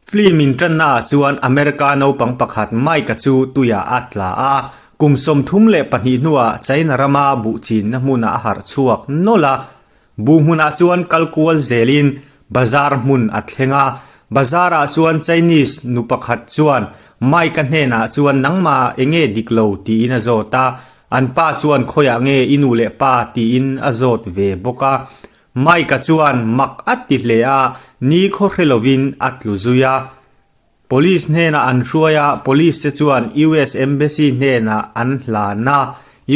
Film inṭanna ah chuan America naupang pakhat Mike-a chu tuiah a tla a, kum 32 hnuah China rama buh chinna hmunah a harh chhuak nawlh a. Buh hmunah chuan kal kual zelin bazar hmun a thleng a, bazar ah chuan Chinese nu pakhat chuan Mike-a hnenah chuan nangmah enge dik lo tiin a zawt a, an pa chuan khawiah nge i nu leh pa tiin a zawt ve bawk a. Mike-a chuan mak a ti hle a, ni khaw hre lovin a tlu zui a. Police hnenah an hruai a, Police te chuan US Embassy hnenah an hlan a,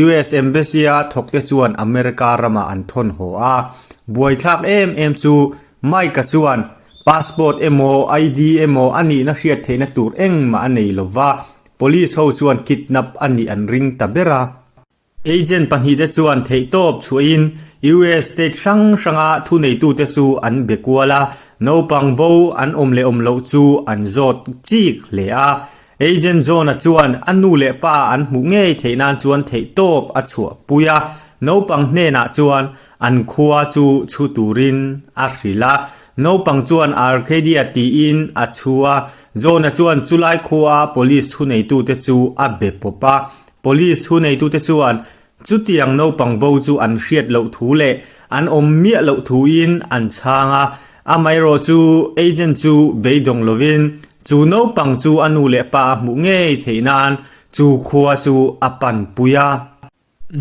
US Embassy-a thawkte chuan America ramah an thawn haw a. Buaithlak em em chu Mike-a chuan passport emaw ID emaw a nihna hriat theihna tur engmah a nei lova, Police ho chuan kidnap a nih an ring ta ber a. Agent pahnihte chuan theihtawp chhuahin US state hrang hranga thuneitute chu an be kual a, naupang bo an awm leh awm loh chu an zawt chik hle a. Agent John-a chuan a nu leh pa an hmuh ngei theih nan chuan theihtawp a chhuahpui a, naupang hnenah chuan an khua chu chhu turin a hrilh a. Naupang chuan Arcadia tiin a chhu a, John-a chuan chulai khua police thuneitute chu a be pawp a. Police thuneitute chuan chutiang naupang bo chu an hriat loh thu leh an awm miah loh thuin an chhang a, amaherawh chu agent chu beidawng lovin chu naupang chu a nu leh pa a hmuh ngei theih nan chu khua chu a panpui a.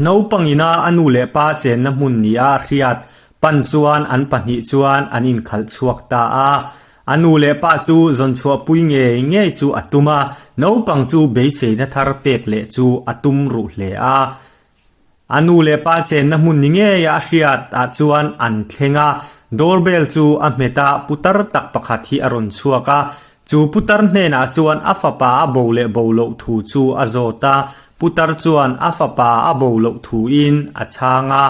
Naupang ina a nu leh pa chenna hmun nia a hriat pan chuan an pahnih chuan an inkhalh chhuak ta a. A nu leh pa chu zawn chhuahpui ngei ngei chu a tum a, naupang chu beiseina thar pek leh chu a tum ruh hle a. A nu leh pa chenna hmun ni ngeia a hriat ah chuan an thleng a, doorbell chu a hmet a, putar tak pakhat hi a rawn chhuak a. Chu putar hnenah chuan a fapa a bo leh bo loh thu chu a zawt a, putar chuan a fapa a bo loh thuin a chhang a.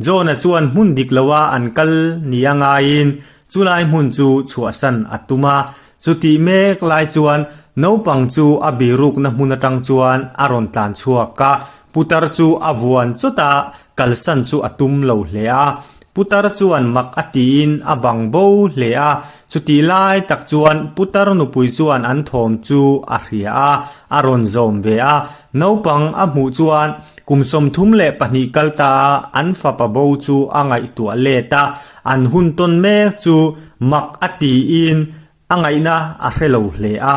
John-a chuan hmun dik loa an kal nia ngaiin chulai hmun chu chhuahsan a tum a. Chutih mek lai chuan naupang chu a birukna hmun atang chuan a rawn tlan chhuak a, putar chu a vuan chawt a, kalsan chu a tum lo hle a. Putar chuan mak a tiin a bang bo hle a, chutih lai tak chuan putar nupui chuan an thawm chu a hria a, a rawn zawm ve a. Naupang a hmuh chuan Kum 32 kal ta a an fapa bo chu a ngaihtuah let a, an hun tawn mek chu mak a tiin a ngaihna a hre lo hle a.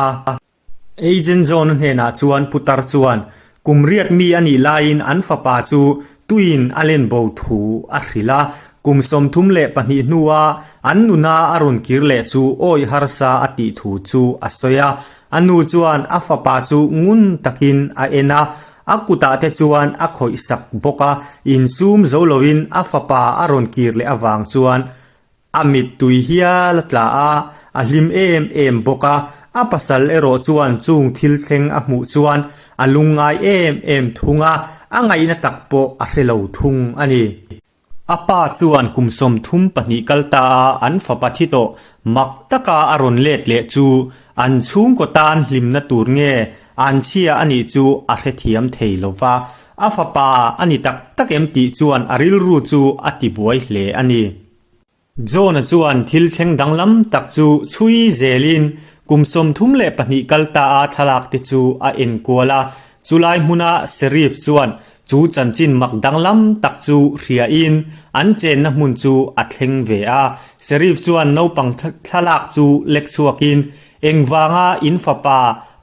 Agent John-a hnenah chuan putar chuan kum riat mi a nih laiin an fapa chu tuiin a len bo thu a hrilh a, kum 32 hnua an nuna a rawn kir leh chu awih harsa a tih thu chu a sawi a. A nu chuan a fapa chu ngun takin a en a, A kutah te chuan a khawih sak bawk a, insum zo loin a fapa a rawn kir leh avang chuan a mittui hial a tla a, a hlim em em bawk a. A pasal erawh chuan chung thil thleng a hmuh chuan a lungngai em em thung a, a ngaihna tak pawh a hre lo thung a ni. A pa chuan kum 32 kal ta a an fapa thi tawh mak taka a rawn let leh chu an chhungkaw tan hlimna tur nge an chhia a nih chu a hrethiam thei lo va, a fapa a ni tak tak em tih chuan a rilru chu a tibuai hle a ni. John-a chuan thil thleng danglam tak chu chhui zelin kum 32 kal ta a thlalak te chu a enkual a, chulai hmuna Sheriff chuan chu chanchin mak danglam tak chu hriain an chenna hmun chu a thleng ve a. Sheriff chuan naupang thlalak chu lek chhuakin, Engvanga in fapa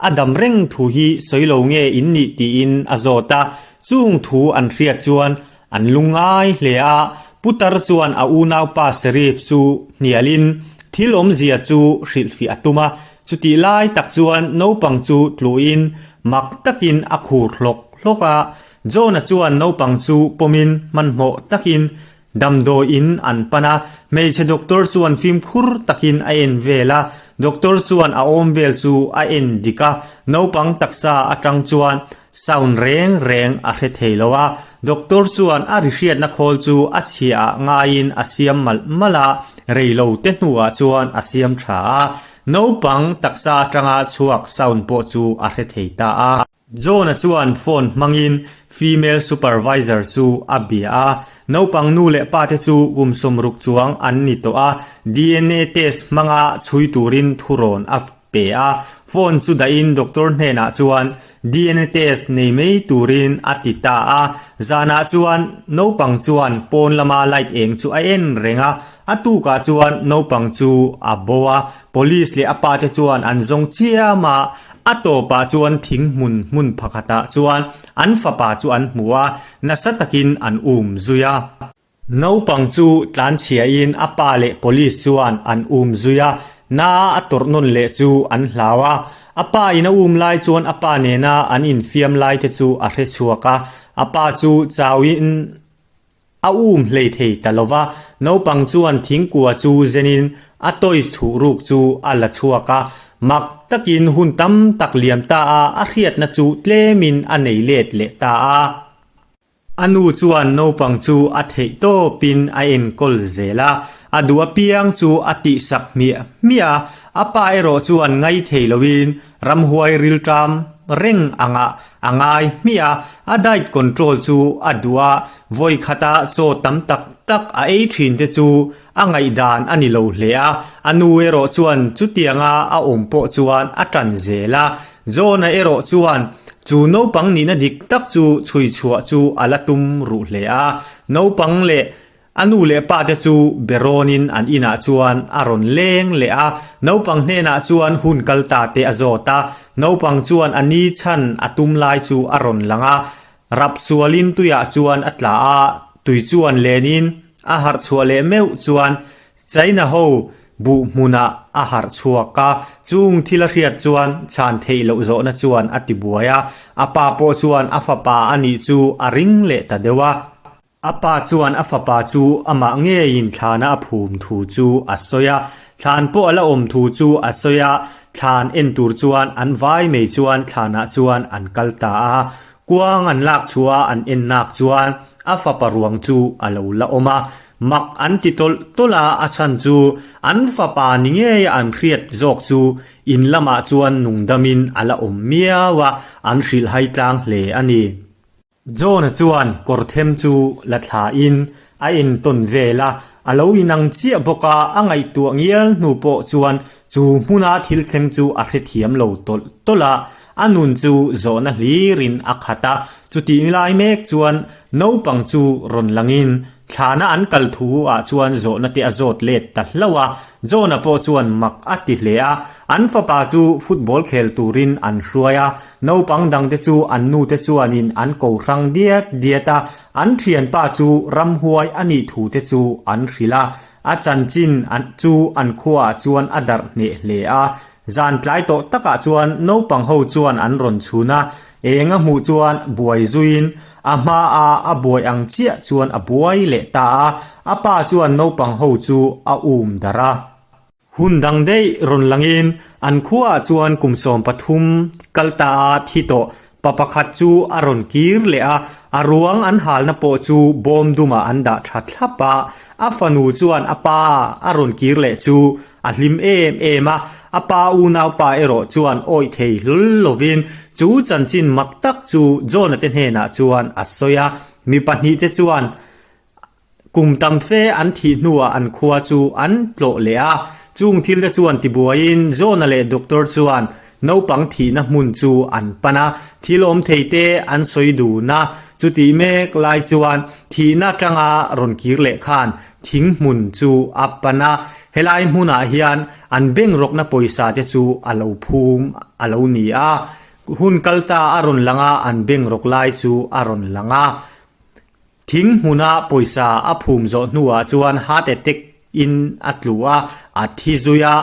a dam reng thu hi sawi lo nge in nih tiin a zawt a, chung thu an hriat chuan An lungngai hle a, Putar chuan a unaupa Sheriff chu hnialin thil awmzia chu hrilhfiah a tum a, chutih lai tak chuan naupang chu tluin mak takin a khur hlawk hlawk a. John-a chuan naupang chu pawmin hmanhmawh takin damdawiin an pan a, hmeichhe doctor chuan fimkhur takin a en vel a, doctor chuan a awm vel chu a en dik a, naupang taksa atang chuan Sound reng reng a hre thei lo a, doctor chuan a ri hriatna khawl chu a chhia ah ngaiin a siam malh malh a, rei lo te hnuah chuan a siam tha a, naupang taksa atanga chhuak sound pawh chu a hre thei ta a. John-a chuan phone hmangin female supervisor chu a bia a, naupang nu leh pa te chu kum 60 chuang an ni tawh a, DNA test hmanga chhui turin thurawn a. pe a. Phone chu dahin doctor hnenah chuan DNA test nei mai turin a ti ta a. Zanah chuan naupang chuan pawn lama light eng chu a en reng a, a tukah chuan naupang chu a bo a. Police leh a pa te chuan an zawng chiam a, a tawpah chuan thing hmun hmun pakhatah chuan an fapa chu an hmu a, nasa takin an um zui a. Naupang chu tlanchhiain a pa leh police chuan an um zui a, na a tawrh nawn leh chu an hlau a. A pa in a um lai chuan a pa nena an infiam lai te chu a hre chhuak a, a pa chu chauin a um hlei thei ta lo va. Naupang chuan thingkua chu zenin a toys chhuh ruk chu a la chhuak a, mak takin hun tam tak liam ta a, a hriatna chu tlemin a nei let leh ta a. A nu chuan naupang chu a theih tawpin a enkawl zel a, a duh apiang chu a tihsak hmiah hmiah a, a pa erawh chuan ngai thei loin ramhuai rilṭam reng angah a ngai hmiah a, a diet control chu a duh a, vawi khata chaw tam tak tak a ei ṭhin te chu a ngaihdan a ni lo hle a, a nu erawh chuan chutianga a awm pawh chuan a ṭan zel a, John-a erawh chuan chu naupang nihna dik tak chu chhui chhuah chu a la tum ruh hle a, naupang leh a nu leh pa te chu be rawnin an inah chuan a rawn leng leh a, naupang hnenah chuan hun kal ta te a zawt a, naupang chuan a ni chhan a tum lai chu a rawn lang a, Rap sualin tuiah chuan a tla a, tui chuan lenin a harh chhuah leh meuh chuan China ho buh hmunah a harh chhuak a, chung thil a hriat chuan chhan theih loh zawhna chuan a ti buai a, a pa pawh chuan a fapa a nih chu a ring leh ta deuh a. A pa chuan a fapa chu amah ngeiin thlana a phum thu chu a sawi a, thlan pawh a la awm thu chu a sawi a, thlan en tur chuan an vai mai chuan thlanah chuan an kal ta a, kuang an lak chhuah a an en nak chuan a fapa ruang chu a lo la awm a, mak an ti tawlh tawlh a, a chhan chu an fapa ni ngei an hriat zawk chu in lamah chuan nungdamin a la awm miau a, an hrilhhai tlang hle a ni. John-a chuan kawr them chu la thlain a entawn vel a, a lo inang chiah bawk a, a ngaihtuah ngial hnu pawh chuan chu hmuna thil thleng chu a hrethiam lo tawlh tawlh a, a nun chu zawhna hlirin a khat a, chutih lai mek chuan naupang chu rawn langin Thlana an kal thu ah chuan zawhna te a zawt let ta hlauh a, John-a pawh chuan mak a ti hle a, an fapa chu football khel turin an hruai a, naupang dang te chu an nu te chuanin an ko hrang diat diat a, an thianpa chu ramhuai a nih thu te chu an hrilh a, a chanchin chu an khuaah chuan a darh hneh hle a, Zan tlai tawh takah chuan naupang ho chuan an rawn chhun a, eng a hmuh chuan buai zuiin a hmaa a buai ang chiah chuan a buai leh ta a, a pa chuan naupang ho chu a um darh a. Hun dang daih rawn langin an khuaah chuan kum 13 kal ta a thi tawh Pa pakhat chu a rawn kir leh a, a ruang an halna pawh chu bawm dumah an dah tha thlap a. A fanu chuan a pa a rawn kir leh chu a hlim em em a, a pa unaupa erawh chuan awih thei hlul lovin chu chanchin mak tak chu John-a te hnenah chuan a sawi a. Mi pahnihte chuan Kum tam fe an thih hnuah an khua chu an tlawh leh a, chung thil te chuan tibuaiin John-a leh doctor chuan naupang thihna hmun chu an pan a, thil awm thei te an sawi dun a, chutih mek lai chuan thihna atanga rawn kir leh khan thing hmun chu a pan a, helai hmunah hian an bank rawkna pawisa te chu a lo phum a lo ni a, hun kal ta a rawn lang a, an bank rawk lai chu a rawn lang a. Thing hmuna pawisa a phum zawh hnuah chuan heart attack in a tlu a, a thi zui a.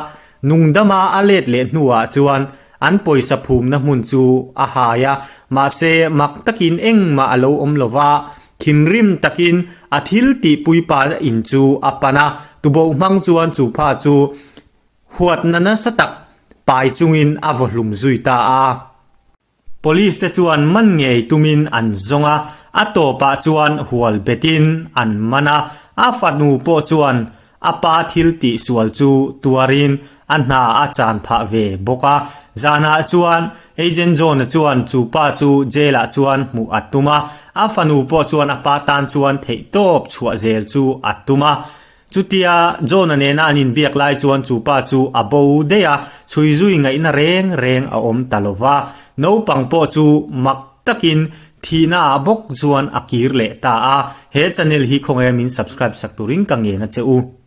Nungdama a let leh hnuah chuan an pawisa phumna hmun chu a hai a, mahse mak takin engmah a lo awm lo va, thinrim takin a thil tihpui pa in chu a pan a, tuboh hmang chuan chu pha chu huatna nasa tak pai chungin a vaw hlum zui ta a. Police te chuan man ngei tumin an zawng a, a tawpah chuan hual betin an man a, a fanu pawh chuan a pa thil tih sual chu tuarin a hna a chan phah ve bawk a. Zanah chuan Agent John-a chuan chu pa chu jail-ah chuan hmuh a tum a, a fanu pawh chuan a pa tan chuan theihtawp chhuah zel chu a tum a. Chutia John-a nena an inbiak lai chuan chu pa chu a bo daih a, chhui zui ngaihna reng reng a awm ta lo va. Naupang pawh chu mak takin thihna ah bawk chuan a kir leh ta a. He channel hi khawnge min subscribe sak turin ka ngen a che u.